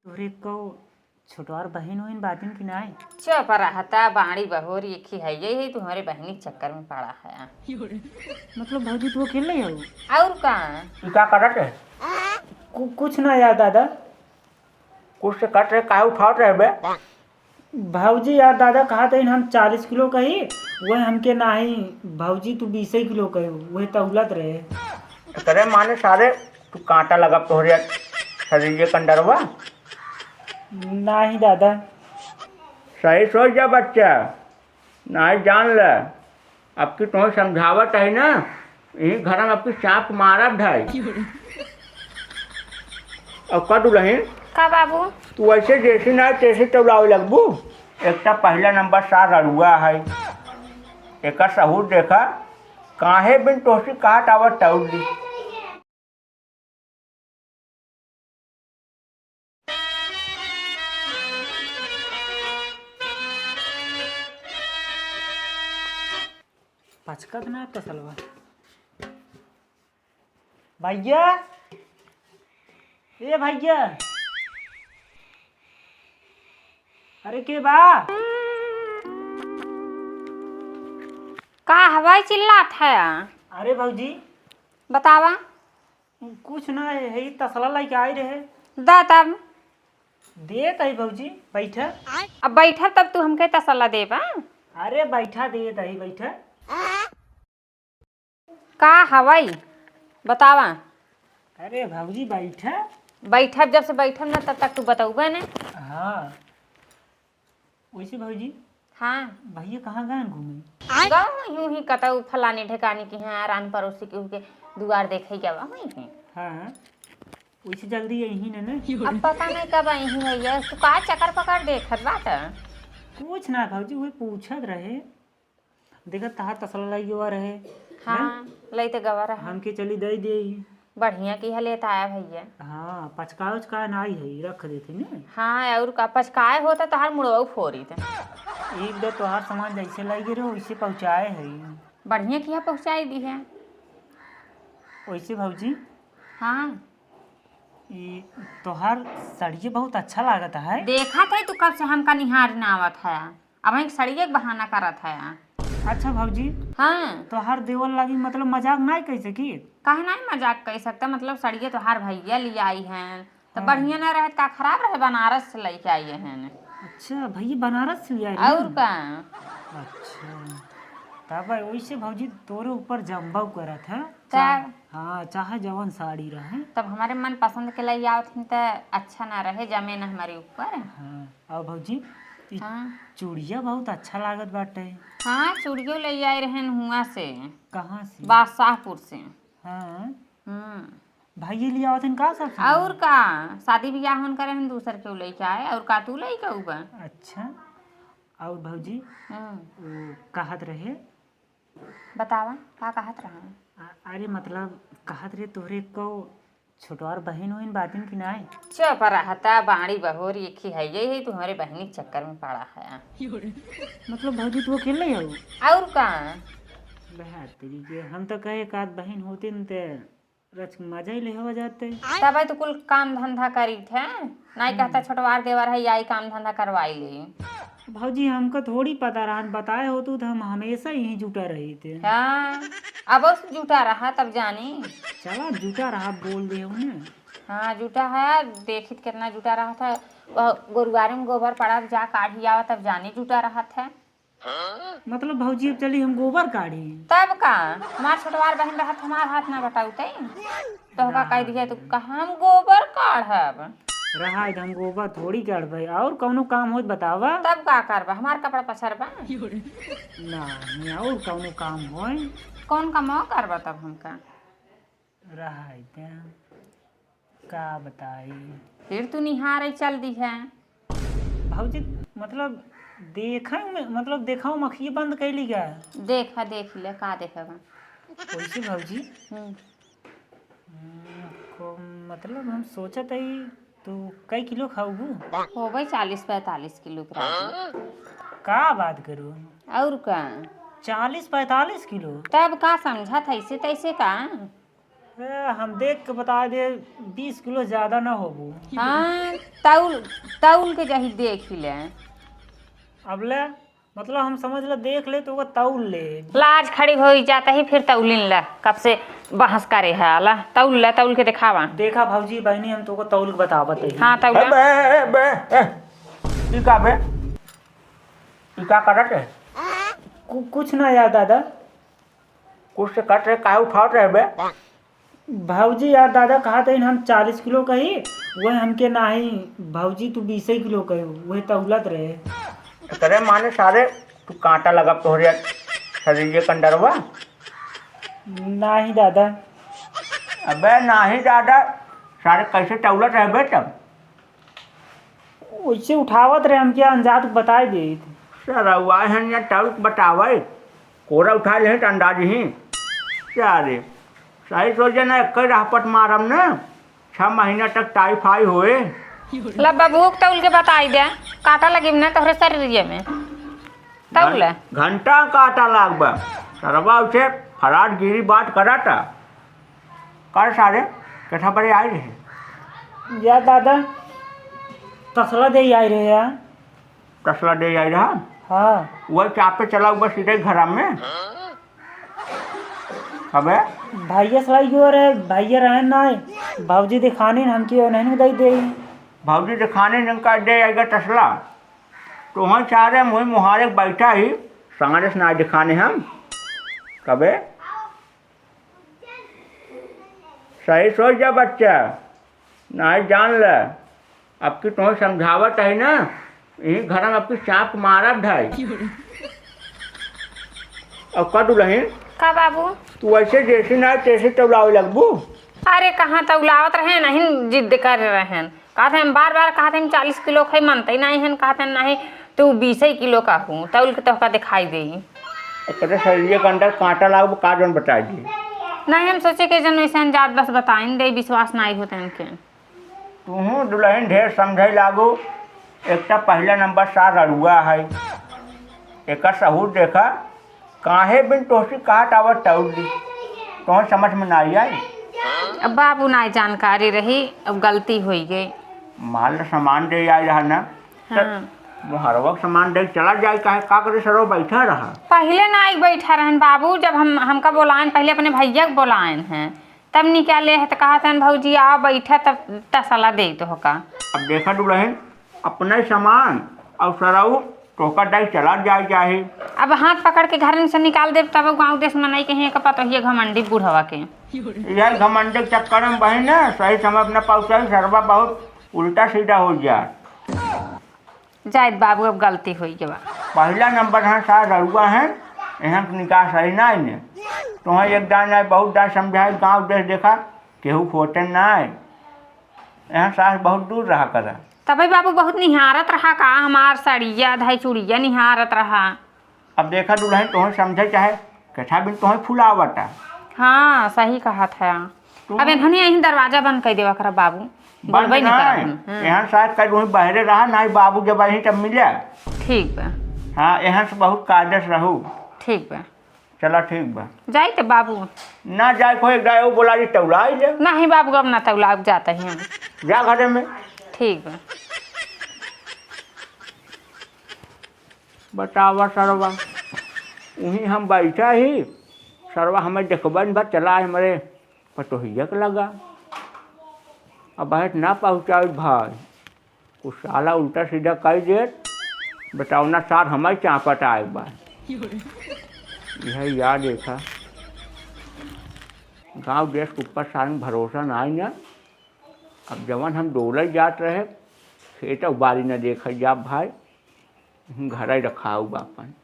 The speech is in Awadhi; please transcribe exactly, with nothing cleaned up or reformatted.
तोहरे को छोटवार बहिन उहिन बाटिन कि नाय? चुप रहता, बाड़ी बहोर एक ही है, यही है, तुम्हारे बहिनी के चक्कर में पड़ा है। मतलब भौजी, तू अकेले ही हो? और का? ई का करत है? कु-, कुछ ना यार दादा। कुछ से कट रहे, काहे उठावत रहे बे? भौजी यार दादा कहत हईन हम चालीस किलो कही, वह हमके नाही, भौजी तू बीसे किलो कही, वह तौलत रहे। एकरे माने सारे तू कांटा लगब तोहरे शरीर के कंडरवा। नाही दादा। सही सोच जा बच्चा, नाही जान ले, अब की तुम्हें समझावत है ना, यही घर में अब की चाप मारब ढाई। और का दुल्हन? का बाबू? तू ऐसे जैसे ना तैसे तौलावे लगबू। एक तो पहला नंबर सार रड़ुआ है, एकर सहूर देखा, काहे बिन तोहसी काट आवत तौल ली। पचकत ना तसलवा। भैया, ए भैया, अरे के बा? का हवाई चिल्लात है? अरे भौजी। बतावा। कुछ ना, यही तसला लइके आई रहे। दा तब। देत हई भौजी, बैठा। अब बैठा तब तू हमके तसला देबा? अरे बैठा, देत हई, बैठा। का हवाई? बतावा। अरे भौजी, बैठा। बैठब, जब से बैठब ना, तब तक तू बतौबे ना। हाँ। वैसे भौजी, हाँ। भैया कहाँ गए घूमे? गए यूं ही कतऊ फलानी ढेकानी के यहाँ, रान पड़ोसी के, के दुआर देखे गवा हुई है। हाँ, वैसे जल्दी यही ने ना। अब पता नहीं कब आई भैया, तू का चक्कर पकड़ देखत बात? कुछ ना भौजी, वही पूछत रहे। देखत तहार तसला लई गवा रहे। हाँ, ना? लई त गवा रहे। हमके चली दई देई। बढ़िया किहा लेत आया भैया। हाँ, पचकाए उचकाए ना आई है, रख देते ने। हाँ, और का पचकाए होता तहार मुड़वा फोरी थे। एक दे तोहार सामान जैसे लई गे रहे, वैसे पहुँचाए है। बढ़िया किहा पहुँचाई दिहे। वैसे भौजी। हाँ। ई तोहार सड़िए बहुत अच्छा लागत है। देखत है तू कब से हमका निहार ना आवत है। अब एक सड़िए के बहाना करत है। अच्छा भौजी। हाँ। तोहार देवर लागी मतलब मजाक नाय कई सकी? काहे नाय मजाक कई सकता, मतलब सड़िए तोहार भैया ले आई हैं, तो हाँ। बढ़िया ना रहे, का खराब रहे, बनारस से लेके आई हैं। अच्छा, भैया बनारस से ले आई और हैं? का? अच्छा, तब वैसे भौजी तोरे ऊपर जम्बा करत है। तब? चा-, हाँ, चाहे जवन साड़ी रहे। तब हमारे मन पसंद के ले आवत हिन त अच्छा ना रहे, जमे ना हमारे ऊपर। हाँ। और भौजी, ई हाँ। चूड़िया बहुत अच्छा लागत बाटे। हाँ, चूड़ियो ले आए रहन हुआ से। कहाँ से? बादशाहपुर से। हाँ। हम्म। भाई ये ले आवत हन का सब सामान? और का, शादी ब्याह होन करे हन, दूसर के लेके आए, और का तू लेके आऊ बा? अच्छा। और भौजी, हम्म। वो कहत रहे, बतावा, का कहत रहा? अ-, अरे मतलब, कहत रहे तोहरे को छोटवार बहिन उहिन बाटिन कि नाय? चुप रहता, बाड़ी बहोर एक ही है, यही तुम्हारे बहिनी के चक्कर में पड़ा है। मतलब भौजी, तू अकेले हो? और का? बेहतरी के, हम तो कहे एक आध बहिन होती न ते रच मजा ही ले हो जाते। तब तो कुल काम धंधा करी थे, नाई कहता हम्म। छोटवार देवर है, यही काम धंधा करवाई ले। भौजी, हमको थोड़ी पता रहा, बताए होतू तो हम हमेशा यहीं जुटा रही थे। हाँ, अब उस जुटा रहा तब जानी। चला, जुटा रहा, बोल दे उन्हें। हाँ, जुटा है, देखित कितना जुटा रहा था। वह गोरुआरे में गोबर पड़ा, जा काढ़ी आवा, तब जानी जुटा रहा था। मतलब भौजी, अब चली हम गोबर काढ़ी? तब का, हमार छोटवार बहिन रहत, हमार हाथ ना बटाऊ तई। तोहका ना। कह दिया, तू कहा हम गोबर काढ़ब। रहा, हम गोबर थोड़ी काढ़बे, और कौनो काम होत बतावा। तब का करबा, हमार कपड़ा पछरबा? नहीं, और कौनो काम होय? कौन काम करबा तब हमका? रहा, का बताई। फिर तू निहारे चल दी है। भौजी, मतलब, देखा में, मतलब, देखा में अखिए बंद कैली का? देखा, देख ले, का देखेगा? कैसे भौजी? हम्म। हम्म, को, मतलब, हम सोचत हई, तू कई किलो खाऊबू? होबे चालीस पैंतालीस किलो के राजू। का बात करू? और का? चालीस पैंतालीस किलो? तब का समझत है, ऐसे तैसे का? ए, हम देख के बता दे, बीस किलो ज्यादा ना होबू। हाँ, तौल, तौल के जाही देख ही ले। अब ले, मतलब हम समझ ले, देख ले तो ओका तौल ले। लाज खड़ी होई जाता ही, फिर तौलिन ला। कब से बहस करे है, ला तौल ला, तौल के देखावा। देखा भौजी बहनी, हम तोका तौल के बतावत ही। हाँ, तौल ए ला। बे, ए बे, ए, ई का बे? ई का करत है? कु-, कुछ ना यार दादा। कुछ से कट रहे, काहे उठावत रहे बे? भौजी यार दादा कहत हईन हम चालीस किलो कही, वह हमके नाही, भौजी तू बीसे किलो कही, वह तौलत रहे। एकरे माने सारे तू कांटा लगब तोहरे शरीर के अंदरवा? नाही दादा। अबे नाही दादा, सारे कैसे तौलत रहबे तब? वैसे उठावत रहे, हमके अंदाज बताई देत। सरवा हन या तौल के बतावे, कोरा उठा ले त अंदाज ही। क्या रे, सही सोचे ना, एक रहपट मारम ना, छह महीना तक टाई फाई होए। ला बबुक तौल के बताई दे, कांटा लगिब ना तोहरे शरीर में। तौल ले। घंटा कांटा लागबा, सरवा उसे फराटगिरी बात कराता। कर सारे, कथा बड़े आई रहे। या दादा, तसला दे आई रहे यार। तसला दे आई रहा? हाँ। वही चापे चला हुआ सीधे घर में। अबे? भैया सला यो रहे, भैया रहे ना, भौजी दिखानी हमके नहीं दे दे। भौजी दिखानी इनका दे आएगा तसला। तो वहाँ चारे मुँह मुहारे बैठा ही, संगरे से ना दिखाने हम। कबे? सही सोच जा बच्चा, नाहीं जान ले, अब की तुम्हें समझावत है ना, यही घर में अब की चाप मारब ढाई। अब का दुल्हन? का बाबू? तू ऐसे जैसे ना तैसे तौलावे लगबू। अरे कहाँ तौलावत रहे, नहीं जिद कर रहे हैं। कहत हैं, बार बार कहत हैं, चालीस किलो खाई, मनते ही नहीं हैं, कहत हैं, नहीं, तू बीसे किलो का हूँ, तौल के तोहका दिखाई देई। एकरे शरीर के अंदर कांटा लागब, का जौन बताई दी। नहीं, हम सोचे कि जन वैसे जात बस बताइन दे, विश्वास नहीं होते इनके। तूहूँ दुल्हन ढेर समझे लागू, एक तो पहला नंबर सार रड़ुआ है, एकर सहूर देखा, काहे बिन तोहसी कहत आवत तौल दी, तोहर समझ में ना आई। अब बाबू ना जानकारी रही, अब गलती होई गई। माल सामान दे आई रहा ना, त हाँ। मोहरवा के सामान दे चला जाए, काहे का करे सरो बैठा रहा। पहले ना आई बैठा रहन बाबू, जब हम, हमका बोलाएन, पहले अपने भैया के बोलाएन हैं, तब निकाले है तो कहत हैं, "भौजी आओ बैठा, तब तसला दे तो का।" अब देखा दुल्हन, अपने सामान और सरऊ तोहका डाई चला जाए चाही। अब हाथ पकड़ के घर से निकाल देब, तब गाँव देश में नहीं कहीं एक पतोहिए घमंडी बुढ़वा के। यह घमंडी के चक्कर में बहिन ना सही समय अपना पहुँचाई, सरवा बहुत उल्टा सीधा हो जाए। जाइत बाबू, अब गलती होई गवा। पहला नंबर है सार रउआ है, यहाँ के निकाह सही ना है। तुम्हें एक दान नहीं, बहुत दान समझाए, गाँव देश देखा, केहू खोटे ना है। यहाँ सास बहुत दूर रहा करा। तबे बाबू बहुत निहारत रहा का, हमार सड़िया धाई चुड़िया निहारत रहा। अब देखा दुल्हन, तोहन समझे चाहे कथा बिन तोहन फुलावता। हाँ, सही कहत है। तू अब एन्हने यहीं दरवाजा बंद कर देवा करा बाबू। बंद बोलबे नहीं ना करत है। हन। हाँ। यहाँ सास कह वहीं बहरे रहा, ना ही बाबू जब आई तब मिले। ठीक बा। हाँ, यहाँ से बहुत कायदे से रहू। ठीक बा। चला ठीक बा। जाई त बाबू। ना जाए कोई एक दाई वो बोला जी तौलाई ले। नहीं बाबू, अब ना तौलाब, जाता ही हम। जा घरे में। ठीक बा। बतावा सरवा, वहीं हम बैठा ही, सरवा हमें देखबन बा, चला हमरे पतोहिया के लगा। अब बहत ना पहुँचाई भाई, कुछ साला उल्टा सीधा कह देत, बताओ ना सार हमारे चापट आए बा। यह याद देखा, गाँव देश के ऊपर सार में भरोसा ना आई ना। अब जवन हम डोलल जात रहे, खेत और बारी न देखल जा भाई, घर ही रखाऊ बा अपन।